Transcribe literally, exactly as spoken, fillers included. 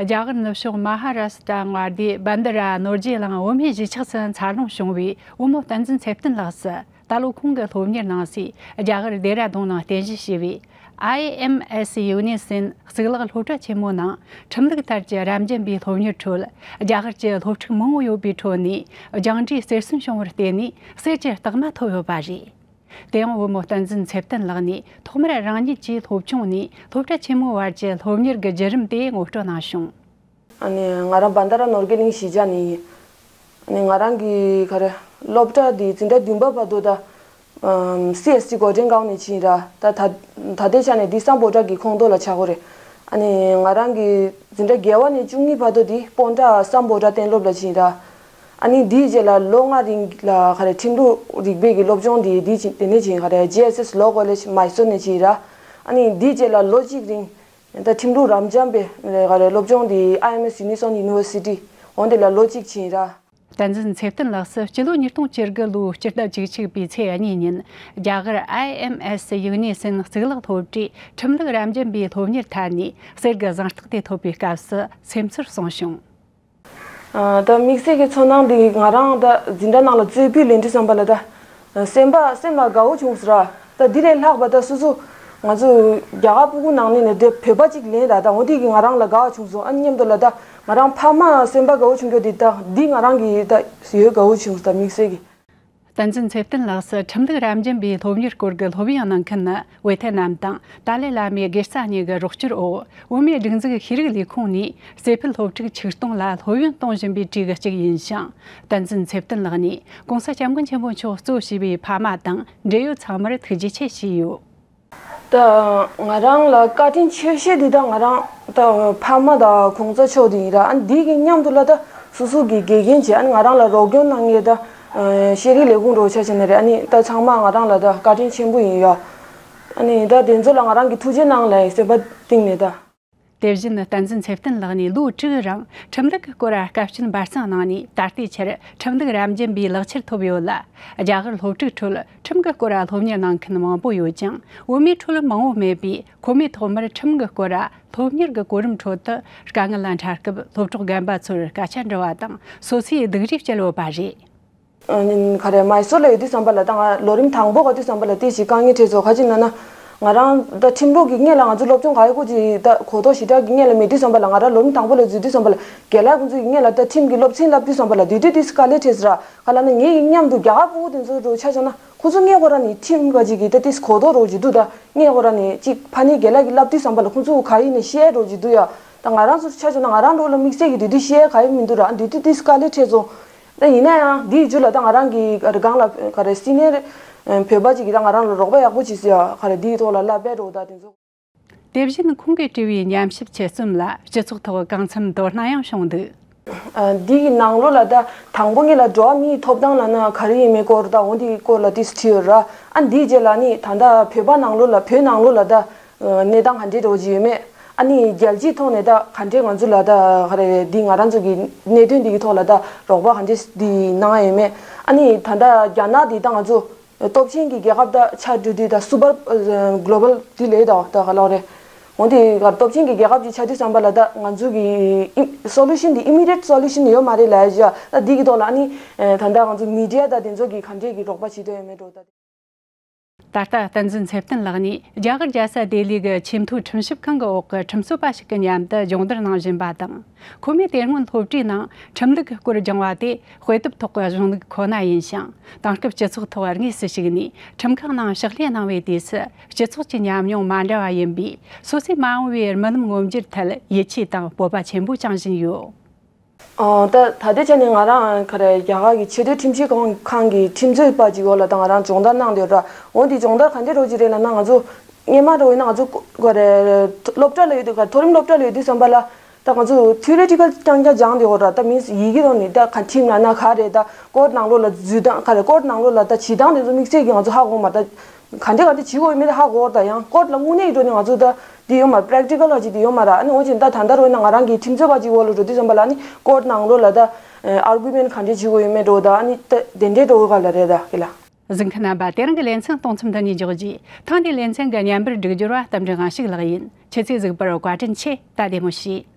རྒྱ་གར་ནུབ་ཕྱོགས་མ་ཧ་ར་སི་ཏྲ་མངའ་སྡེ་བན་དི་ར་ནོར་རྗེ་གླིང་བུད་མེད་གཞིས་ཆགས་སུ་འཚར་ལོངས་བྱུང་བའི་བུ་མོ་བསྟན་འཛིན་ཚེ་བརྟན་ལགས་སུ། ད་ལོ་ཁོང་གི་སློབ་གཉེར་གནང་སའི་རྒྱ་གར་ལྡེ་ར་ལྡུན་ནང་རྟེན་གཞི་བྱས་པའི་ཨའི་ཨེམ་ཨེས་ཡུ་ནི་སིན་གཙུག་ལག་སློབ་གྲྭ་ཆེན་མོའི་ནང་ཁྲིམས་ལུགས་ཐད་ཀྱི་རབ་འབྱམས་པའི་སློབ་གཉེར་ཁྲོད། རྒྱ་གར་གྱི་སློབ་ཕྲུག་མང་བོ་ཡོད་པའི་ཁྲོད་ནས་སྦྱང་འབྲས་གསེར་སྲུང་བྱུང་བར་བརྟེན་ནས་གསེར་གྱི་རྟགས་མ་ཐོབ་ཡོད་པ་རེད། དེ་ཡང་བུ་མོ་བསྟན་འཛིན་ཚེ་བརྟན་ལགས་ནས་ཐོག་མར་རང་ཉིད་ཀྱིས་སློབ་ཆུང་ནས་སློབ་གྲྭ་ཆེན་མོའི་བར་གྱི་སློབ་གཉེར་གྱི་བརྒྱུད་རིམ་དེ་ངོ་སྤྲོད་གནང་བྱུང་། ཨ་ནི་ང་རང་བན་དྷ་ར་ནོར་རྒྱས་གླིང་གཞིས་ཆགས་ནས་ཡིན། ཨ་ནི་ང་རང་གི་ག་རེ་སློབ་གྲྭ་འདི་འཛིན་གྲྭ་བདུན་པ་བར་དུ་ད་སི་ཨེས་ཊི་འགོ་འདྲེན་ཁང་ནས་ཕྱིན་ར། ད་ད་ད་ལྟའི་ཆ་ནས་འདི་སམ་བྷོ་ཊ་གི་ཁོངས་གཏོགས་ལ་ཆགས་ཀྱི་ཡོད་རེད། ཨ་ནི་ང་རང་གི་འཛིན་གྲྭ་བརྒྱད་པ་ནས་བཅུ་གཉིས་བར་དུ་འདི་སྤོན་ཊ་སམ་བྷོ་ཊ་གཏན་སློབ་ལ་ཕྱིན་ར། ཨ་ནི་འདིའི་རྗེས་ལ་ལོ་ལྔ་རིང་ལ་ག་རེ་ཁྲིམས་ལུགས་རིག་པའི་གི་སློབ་སྦྱོང་འདི་འདི་ཕྱིན། དེ་ནས་ཕྱིན་ག་རེ་ཇེ་ཨེས་ཨེས་ལོ་ཀོ་ལེཇ་མཱི་སོར་ནས་ཕྱིན་ར། ཨ་ནི་འདིའི་རྗེས་ལ་ལོ་གཅིག་རིང་ད་ཁྲིམས་ལུགས་རབ་འབྱམས་པའི་ག་རེ་སློབ་སྦྱོང་འདི་ཨའི་ཨེམ་ཨེས་ཡུ་ནི་སོན་ཡུ་ནི་ཝར་སི་ཊི་འོན་ཏེ་ལ་ལོ་གཅིག་ཕྱིན་ར། བསྟན་འཛིན་ཚེ་བརྟན་ལགས་སུ་སྤྱི་ལོ་ཉིས་སྟོང་བཅུ་དགུ་ལོའི་སྤྱི་ཟླ་བཅུ་གཅིག་པའི་ཚེས་གཉིས་ཉིན་རྒྱ་གར་ཨའི་ཨེམ་ཨེས་ཡུ་ནི་སིན་གཙུག་ལག་སློབ་གྲྭའི་ཁྲིམས་ལུགས་རབ་འབྱམས་པའི་སློབ་གཉེར་ཐད་ནས་གསེར་གྱི་གཟེངས་རྟགས་དེ་ཐོབ་པའི་སྐབས་སུ་སེམས་ཚོར་གསུངས་བྱུང་། ཨ། ད་དམིགས་བསལ་གྱི་ཚོར་སྣང་འདི་ང་རང་ད་འཛིན་གྲྭ་ནང་ལ་རྩོད་ཕུད་ལེན་དུས་ཙམ་པ་ལ་ད་སེམས་པ་སེམས་ལ་དགའ་བོ་བྱུང་སོང་ར། ད་འདི་ལས་ལྷག་པ་ད་སོ་སོ་ང་ཚོ་རྒྱ་གར་སྤུ་གུ་ནང་ནས་ནས་དེ་བོད་པ་གཅིག་ལེན་ར། ད་འོ་འདི་གི་ང་རང་ལ་དགའ་བ་བྱུང་སོང་། ཨ་མཉམ་དུ་ལ་ད་ང་རང་ཕ་མ་སེམས་པ་དགའ་བོ་བྱུང་རྒྱུ་འདི་ད་འདི་ང་རང་གི་ད་ཡོད་དགའ་བོ་བྱུང་སོང་ད་དམིགས་བསལ་གྱི། བསྟན་འཛིན་ཚེ་བརྟན་ལགས་སུ་ཁྲིམས་ལུགས་རབ་འབྱམས་པའི་སློབ་གཉེར་སྐོར་གྱི་སློབ་ཡོན་གནང་མཁན་ནི་ཝེ་ཐེ་ནམ་དང་ཏཱ་ལའི་བླ་མའི་དགེ་རྩ་གཉིས་ཀྱི་རོགས་སྐྱོར་འོག་བུད་མེད་སྒྲིག་འཛུགས་ཤེས་རིག་ལས་ཁུངས་ནས་སེ་ཕུད་སློབ་ཕྲུག་ཆིག་སྟོང་ལ་སློབ་ཡོན་གཏོང་བཞིན་པའི་གྲས་ཀྱི་གཅིག་ཡིན་ཞིང་། བསྟན་འཛིན་ཚེ་བརྟན་ལགས་ནས་༸གོང་ས་༸སྐྱབས་མགོན་ཆེན་པོ་མཆོག་གཙོ་བྱས་པའི་ཕ་མ་དང་འབྲེལ་ཡོད་ཚང་མར་ཐུགས་རྗེ་ཆེ་ཞུས་ཡོད། ད་ང་རང་ལ་བཀའ་དྲིན་ཆེ་ཤོས་འདི་ད་ང་རང་ད་ཕ་མ་དང་གོང་ས་མཆོག་འདི་ཡིན་ར། ཨ་ནི་འདི་གི་མཉམ་དུ་ལ་ད་སོ་སོ་གི་དགེ་རྒན་བྱས། ཨ་ནི་ང་རང་ལ་རོགས་སྐྱོར་གནང་མཁན་ད་ཤེས་རིག་ལས་ཁུངས་རོགས་ཆ་བྱས་ནས་རེད། ཨ་ནི་ད་ཚང་མ་ང་རང་ལ་ད་བཀའ་དྲིན་ཆེན་པོ་ཡིན་ཡ། ཨ་ནི་ད་དེ་ཚོ་ལ་ང་རང་གི་ཐུགས་རྗེ་གནང་ལ་ཡིན་སེམས་པ་གཏིང་ནས་ད། དེ་བཞིན་བསྟན་འཛིན་ཚེ་བརྟན་ལགས་ནས་ལོ་དྲུག་རིང་ཁྲིམས་ལུགས་ཀྱི་སྐོར་དཀའ་སྤྱད་འབད་བརྩོན་གནང་ནས་ད་ལྟའི་ཆར་ཁྲིམས་ལུགས་རབ་འབྱམས་པའི་ལག་ཁྱེར་ཐོབ་ཡོད་ལ། རྒྱ་གར་སློབ་ཕྲུག་ཁྲོད་ཁྲིམས་ཀྱི་སྐོར་སློབ་གཉེར་གནང་མཁན་མང་པོ་ཡོད་ཀྱང་བུད་མེད་ཁྲོད་མང་བོ་མེད་པས། ཁོ་མོས་ཐོག་མར་ཁྲིམས་ཀྱི་སྐོར་སློབ་གཉེར་གྱི་གོ་རིམ་ཁྲོད་དུ་དཀའ་ངལ་ལ་འཕྲད་སྐབས་སློབ་གྲོགས་རྒན་པ་ཚོར་སྐད་ཆ་འདྲི་བ་དང་སོ་སོའི་སྡུག་རུས་བསྐྱལ་ཡོད་པ་རེད། ཨ་ནི་ག་རེ་མཱི་སོར་ལ་ཡོད་དུས་ཙམ་པ་ལ་ད་ང་ལོ་རིམ་དང་པོ་ག་དུས་ཙམ་པ་ལ་དེ་ཞིག་དཀའ་ངལ་འཕྲད་སོང་། ག་ཅི་ན་ན་ང་རང་ད་ཁྲིམས་ལུགས་ཀྱི་སྔོན་ལ་ང་ཚོ་སློབ་སྦྱོང་ག་ཡོད་ཀོ་ཅི་ད་གོ་རྟོགས་ཞེ་དྲག་གི་སྔོན་ལ་མེད་དུས་ཙམ་པ་ལ། ང་རང་ལོ་རིམ་དང་པོ་ལ་འཛུལ་དུས་ཙམ་པ་ལ་རྒན་ལགས་ཁོང་ཚོའི་སྔོན་ལ་ད་ཁྲིམས་ཀྱི་སློབ་ཚན་བསླབ་དུས་ཙམ་པ་ལ་དེ་དུས་དེ་དཀའ་ལས་འཕྲད་སོང་ར། ག་ལ་ན་ངའི་མཉམ་དུ་རྒྱ་གར་ཕྲུ་གུ་དེ་ཚོ་རུ་ཆ་བཞག་ན་ཁོང་ཚོ་སྔོན་ཁོ་རང་ནས་ཁྲིམས་ག་ཅིག་གི་ད་དེ་གོ་རྟོགས་རོགས་ཅིག་འདུག་ད་སྔོན་ཁོ་རང་ནས་ཅིག་ཕ་ནི་རྒན་ལགས་ཀྱིས་བསླབ་དུས་ཙམ་པ་ལ་ཁོང་ཚོ་ག་ཡིན་ནས་ཤེས་རོགས་ཅིག་འདུག་ཡ། ད་ང་རང་ཚོ་ཆ་བཞག་ན་ང་རང་ལོ་ལ་དམིགས་བསལ་གྱི་དེ་དུས་ཤེས་ཡ་ག་ཡིན་མི་འདུག་ར། དེ་དུས་དེ་དཀའ་ལས་འཕྲད་སོང་། ད་ཡིན་ན་ཡང་འདིའི་རྒྱུ་ལ་ད་ང་རང་གི་ག་རེ་སྒང་ལ་ག་རེ་སི་ནི་ཡར་བོད་པ་ཅིག་གིས་ད་ང་རང་ལ་རོགས་པ་ཡག་པོ་བྱས་སོང་ཡ། ག་རེ་འདིའི་ཐོག་ལ་བསླབ་པའི་རོགས་ད་དེ་ཚོ། དེ་བཞིན་ཁོང་གིས་བྲིས་པའི་ཉམས་ཞིབ་ཆེད་རྩོམ་ལ་སྤྱི་ཚོགས་ཐོག་གང་འཚམ་དོ་སྣང་ཡང་བྱུང་འདུག་ཨ། འདིའི་ནང་ལོགས་ལ་ད་དང་པོ་ངེད་ལ་འགྲོ་བ་མིའི་ཐོབ་ཐང་ལབ་ན་ག་རེ་ཡིན་མིན་སྐོར་ད་འོ་འདིའི་སྐོར་ལ་ཏིས་བྲིས་ཡོད་ར། ཨ་འདིའི་རྗེས་ལ་ནི་ད་ལྟ་བོད་པ་ནང་ལོགས་ལ་བོད་ནང་ལོགས་ལ་ད་གནས་སྟངས་ག་འདྲས་འགྲོ་གི་ཡོད་མེད། ཨ་ནི་རྒྱལ་སྤྱིའི་ཐོག་ནས་ད་ག་འདྲས་ང་ཚོ་ལ་ད་ག་རེ་འདི་ང་རང་ཚོ་གི་གནད་དོན་འདི་གི་ཐོག་ལ་ད་རོགས་པ་ག་འདྲས་འདི་གནང་ཡ་ཡོད་མེད། ཨ་ནི་ད་ལྟ་རྒྱ་ནག་འདི་ད་ང་ཚོ་སྟོབས་ཆེན་གྱི་རྒྱལ་ཁབ་ད་ཆགས་འགྲོ་དུས་ད་སུ་པར་གློ་བལ་འདི་ལས་ད་ད་ག་ལོག་རེད། འོན་ཏེ་ག་སྟོབས་ཆེན་གྱི་རྒྱལ་ཁབ་ཅིག་ཆགས་དུས་ཙམ་པ་ལ་ད་ང་ཚོ་གི་སོ་ལུ་ཤན་འདི་ཨི་མི་ཌི་ཡེཊ་སོ་ལུ་ཤན་ཡོད་མ་རེད་ལབ་ཡ་ཅིག་ད་འདི་གི་ཐོག་ལ་ཨ་ནི་ད་ལྟ་ང་ཚོ་མི་ཌི་ཡ་ད་དེ་ཚོ་གི་ག་འདྲས་ཀྱི་རོགས་པ་བྱེད་འདོད་ཡོད་མེད་འགྲོ་ད། ད་ལྟ་བསྟན་འཛིན་ཚེ་བརྟན་ལགས་ནི་རྒྱ་གར་རྒྱལ་ས་ལྡི་ལི་གི་ཆེས་མཐོའི་ཁྲིམས་ཞིབ་ཁང་གི་འོག་གི་ཁྲིམས་རྩོད་པ་ཞིག་གི་མཉམ་དུ་སྦྱོང་བརྡར་གནང་བཞིན་པ་དང་། ཁོ་མོས་དེ་སྔོན་སློབ་གྲྭའི་ནང་ཁྲིམས་ལུགས་སྐོར་སྦྱང་བ་དེ་དཔེ་དེབ་ཐོག་གི་གཞུང་ལུགས་ཁོ་ན་ཡིན་ཞིང་། དེང་སྐབས་སྤྱི་ཚོགས་ཐོག་དངོས་སུ་ཞུགས་ནས་ཁྲིམས་ཁང་ནང་ཕྱག་ལས་གནང་བའི་དུས་སུ་སྤྱི་ཚོགས་ཀྱི་ཉམས་མྱོང་མ་འདྲ་བ་ཡིན་པས་སོ་སོས་མ་འོངས་པའི་རྨི་ལམ་མངོན་འགྱུར་ཐད་ཡིད་ཆེས་དང་སྤོབས་པ་ཆེན་པོ་བཅངས་བཞིན་ཡོད། ཨོ། ད་ད་ལྟའི་ཆ་ནས་ང་རང་ག་རེ་རྒྱ་གར་གྱི་ཆེས་མཐོའི་ཁྲིམས་ཞིབ་ཁང་ཁང་གི་ཁྲིམས་རྩོད་པ་ཅིག་འོག་ལ་ད་ང་རང་སྦྱོང་བརྡར་གནང་བསྡད་ཡོད་ར། འོ་འདི་སྦྱོང་བརྡར་ག་འདྲ་རོགས་ཅིག་རེད་ལབ་ན་ང་ཚོ་སྔོན་མ་རོགས་ཡིན་ན་ང་ཚོ་ག་རེ་སློབ་གྲྭ་ལ་ཡོད་དུས་ག་མཐོ་རིམ་སློབ་གྲྭ་ལ་ཡོད་དུས་ཙམ་པ་ལ་ད་ང་ཚོ་ཐི་ཡོ་རི་ཊི་ཀལ་རྐྱང་རྐྱང་སྦྱངས་བསྡད་ཡོད་ར། ད་མིན་ཡི་གེ་ཐོག་ནས་ད་ག་ཁྲིམས་ལབ་ན་ག་རེད། ད་ཀོརཊ་ནང་ལོགས་ལ་འཛུལ་སྟངས་ག་རེ་ཀོརཊ་ནང་ལོགས་ལ་ད་བྱེད་སྟངས་དེ་ཚོ་དམིགས་བསལ་གྱི་ང་ཚོ་ཧ་གོ་མ་ད། ག་འདྲ་ག་འདྲ་བྱེད་དགོས་ཡོད་མེད་ཧ་གོ་བ་ད་ཡང་ཀོརཊ་ལ་དངོས་གནས་འགྲོ་ནས་ང་ཚོ་ད་འདི་ཡོད་མ་པེ་རེག་ཊི་ཀལ་ལ་ཅིག་འདི་ཡོད་མ་ར། ཨ་ནི་འོ་ཅིག་ད་ད་ལྟ་རོ་ཡིན་ན་ང་རང་གི་ཁྲིམས་རྩོད་པ་ཅིག་འོག་ལ་འགྲོ་དུས་ཙམ་པ་ལ་ཨ་ནི་ཀོརཊ་ནང་ལོགས་ལ་ད་ཨར་གུ་མེན་ཊི་ག་འདྲ་བྱེད་དགོས་ཡོད་མེད་འགྲོ་ད་ཨ་ནི་ད་དེ་འདྲའི་འགྲོ་ག་ལ་རེད་ད་ཁི་ལ། གཟིགས་མཁན་རྣམ་པ་དེ་རིང་གི་ལེ་ཚན་གཏོང་མཚམས་འདི་ནས་འཇོག་རྒྱུ། ཐེངས་འདིའི་ལེ་ཚན་གྱི་བརྙན་པར་སྒྲིག་སྦྱོར་བ་རྟ་མགྲིན་དབང་ཕྱུག་ལགས་ཡིན། ཁྱེད་ཚོས་གཟིགས་པར་བཀའ་དྲིན་ཆེ། ད་བདེ་མོ་བྱོས།